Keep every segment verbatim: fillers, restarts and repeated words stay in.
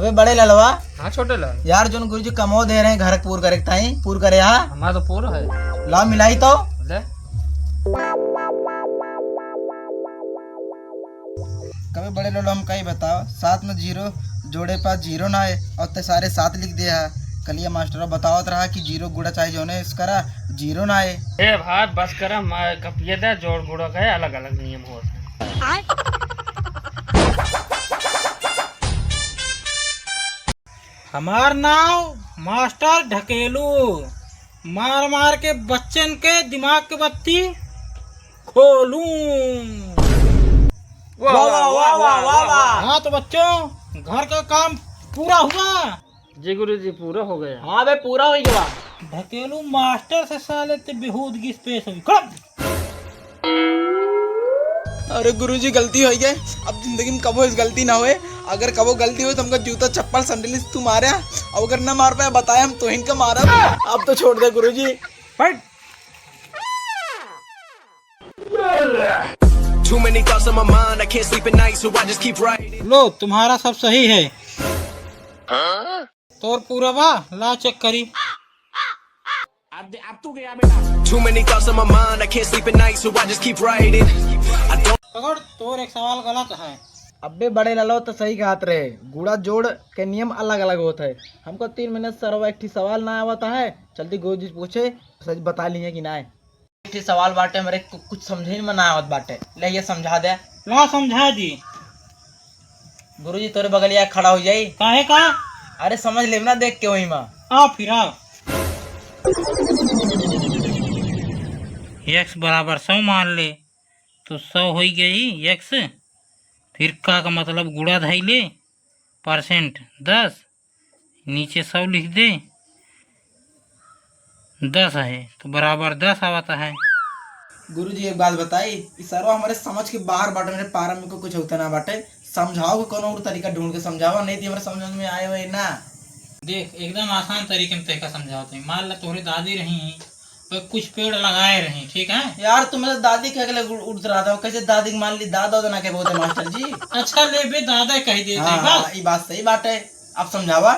बे बड़े ललवा। हाँ छोटे लाल। यार, जोन गुरुजी कमो दे रहे हैं घर पूर करे ताई, पूर करे हा। हमारा तो पूरा है। ला मिलाई तो। ले। कबे बड़े ललवा, हम कही बताओ, सात में जीरो जोड़े पा जीरो ना आए और ते सारे सात लिख दे हा। कलिया मास्टर बतावत रहा कि जीरो गुड़ा चाहे जोने इस करा, जीरो ना आए। ए भाई बस करा, मैं कपिए दे, जोड़ गुड़ा का अलग अलग नियम होत है। हमार नाव मास्टर ढकेलू, मार मार के बच्चन के दिमाग के बत्ती खोलूं। वाह, वाह, वाह, वाह, वाह, वाह। हाँ तो बच्चों, घर का काम पूरा हुआ? जी गुरुजी, पूरा हो गया। हाँ बे, पूरा हो गया। ढकेलू मास्टर से साले ते बेहूदगी से पेश हुई। खड़ा। अरे गुरुजी, गलती हो गई, अब जिंदगी में कबो इस गलती ना होए। अगर कबो गलती होए तो हमका जूता चप्पल सैंडल से तू मारे, और अगर ना मार पाए बताए हम तोहिन का मारा। अब तो छोड़ दे गुरुजी। हट। Too many thoughts on my mind, I can't sleep at night, so I just keep writing. लो, तुम्हारा सब सही है। तोर पूरा बा, ला चेक करी। अब, अब तू गया बेटा। Too many thoughts on my mind, I can't sleep at night, so I just keep writing. I don't पकड़, तोर एक सवाल गलत है। अबे बड़े लालो तो सही कहत रहे, गुड़ा जोड़ के नियम अलग अलग होत है। हमको तीन महीने से सरवा एक ठी सवाल ना आवत है, चलती गुरुजी से पूछे, सच बता लिए कि ना। एक ठे सवाल बाटे, हमरे कु-, कुछ समझे में ना आवत बाटे। ले, ये समझा दे। ला, समझा दी। गुरुजी, तोरे बगलिया खड़ा हो जाई। काहे का? अरे, समझ लेब ना देख के वही में। आ, फिर आ। एक्स बराबर सौ मान ले, तो सौ होई गई एक्स। फिर का का मतलब गुड़ा धई ले, परसेंट दस, नीचे सौ लिख दे, दस है तो बराबर दस आवत है। गुरुजी, एक बात बताई, ई सरवा हमरे समझ के बाहर बाटे, मेरे पारा में को कुछ होता ना बाटे। समझाओ कि कोनो और तरीका ढूंढ के समझाओ, नहीं तो हमरे समझ में आए हुए ना। देख, एकदम आसान तरीके में तोहका समझावत हई। मान ला तोहरे दादी रही, तो कुछ पेड़ लगाए रही, ठीक है? यार, तुम तो दादी कह के लग उड़-, उड़त रहता हो, कैसे दादी के मान ली, दादा तो ना के बोलते मास्टर जी। अच्छा, ले बे, दादा कह देते हाँ, हैं, बस। हाँ, ई बात सही बात है। अब समझावा।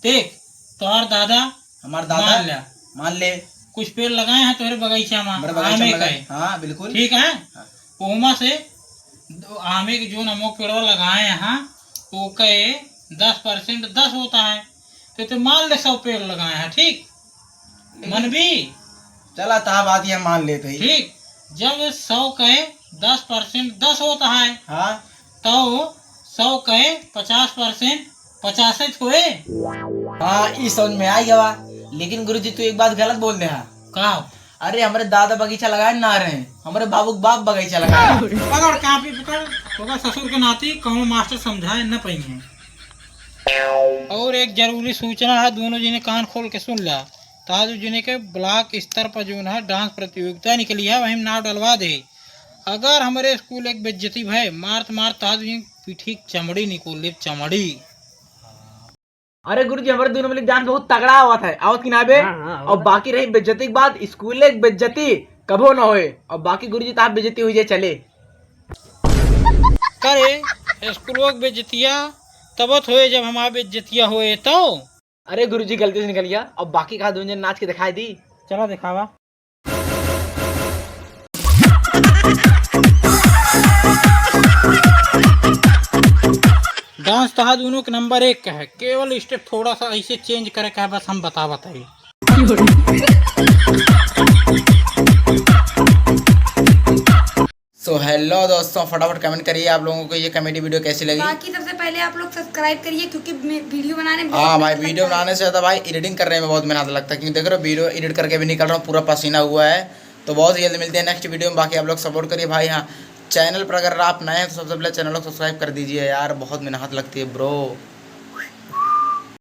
देख, तोहर दादा, हमार दादा, मान ले। मान ले। कुछ पेड़ लगाए हैं तोहरे बगीचा में, हमारे बगीचा आमे में लगा-, के। हाँ, बिल्कुल। ठीक है? हाँ। ओमा से आमे के जोन अमोक पेड़वा लगाए हैं, ओके दस परसेंट दस होता है, तो, तो मान ले सौ पेड़ लगाए हैं, ठीक? लेकिन मन भी? चला, ता बात ये मान लेते ही। ठीक, जब सौ के दस परसेंट दस होता है, हाँ। तो सौ के पचास परसेंट पचास होए। हाँ, ई समझ में आ गवा। लेकिन गुरुजी, तू एक बात गलत बोल दे हा। का? अरे, हमरे दादा बगीचा लगाए ना रहे, हमरे बाबू के बाप बगीचा लगाए। पकड़, कापी पकड़। ओकर ससुर के नाती कौनो मास्टर समझाए न पइहें। और एक जरूरी सूचना है, दोनों जने कान खोल के सुन ला। ताजू जने के ब्लॉक स्तर पर जोन है डांस प्रतियोगिता निकली है, वहीं नाव डलवा दे। अगर हमरे स्कूल एक बेइज्जती भय, मारत मारत ताजू जने पीठी चमड़ी निकोल ले, चमड़ी। अरे गुरुजी, हमरे दोनों मिलके डांस बहुत तगड़ा आवत है, आवत कि ना बे? हाँ, हाँ, और आवत। बाकी रही बेइज्जती की बात, स्कूल एक बेइज्जती कबो ना होए, और बाकी गुरुजी ताप बेइज्जती हुई जाए चले। करे, स्कूल के बेइज्जतिया तब होए जब हमार बेइज्जतिया होए तो। अरे गुरुजी, गलती से निकल गया। अब बाकी का दोनों जन नाच के दिखाई दी। चला दिखावा। डांस तहा दोनों के नंबर एक का है, केवल स्टेप थोड़ा सा ऐसे चेंज करे का है, बस हम बतावत है। So hello दोस्तों, फटाफट कमेंट करिए आप लोगों को ये कॉमेडी वीडियो कैसी लगी। बाकी सबसे पहले आप लोग सब्सक्राइब करिए, क्योंकि मे-, वीडियो बनाने में बहुत हाँ भाई, मेहनत वीडियो लगता है। बनाने से ज़्यादा भाई एडिटिंग करने में बहुत मेहनत लगता है, क्योंकि देख रहे हो वीडियो एडिट करके भी निकल रहा हूँ, पूरा पसीना हुआ है। तो बहुत ही जल्दी मिलते हैं नेक्स्ट वीडियो में। बाकी आप लोग सपोर्ट करिए भाई। हाँ, चैनल पर अगर आप नए हैं तो सबसे पहले चैनल को सब्सक्राइब कर दीजिए यार, बहुत मेहनत लगती है ब्रो।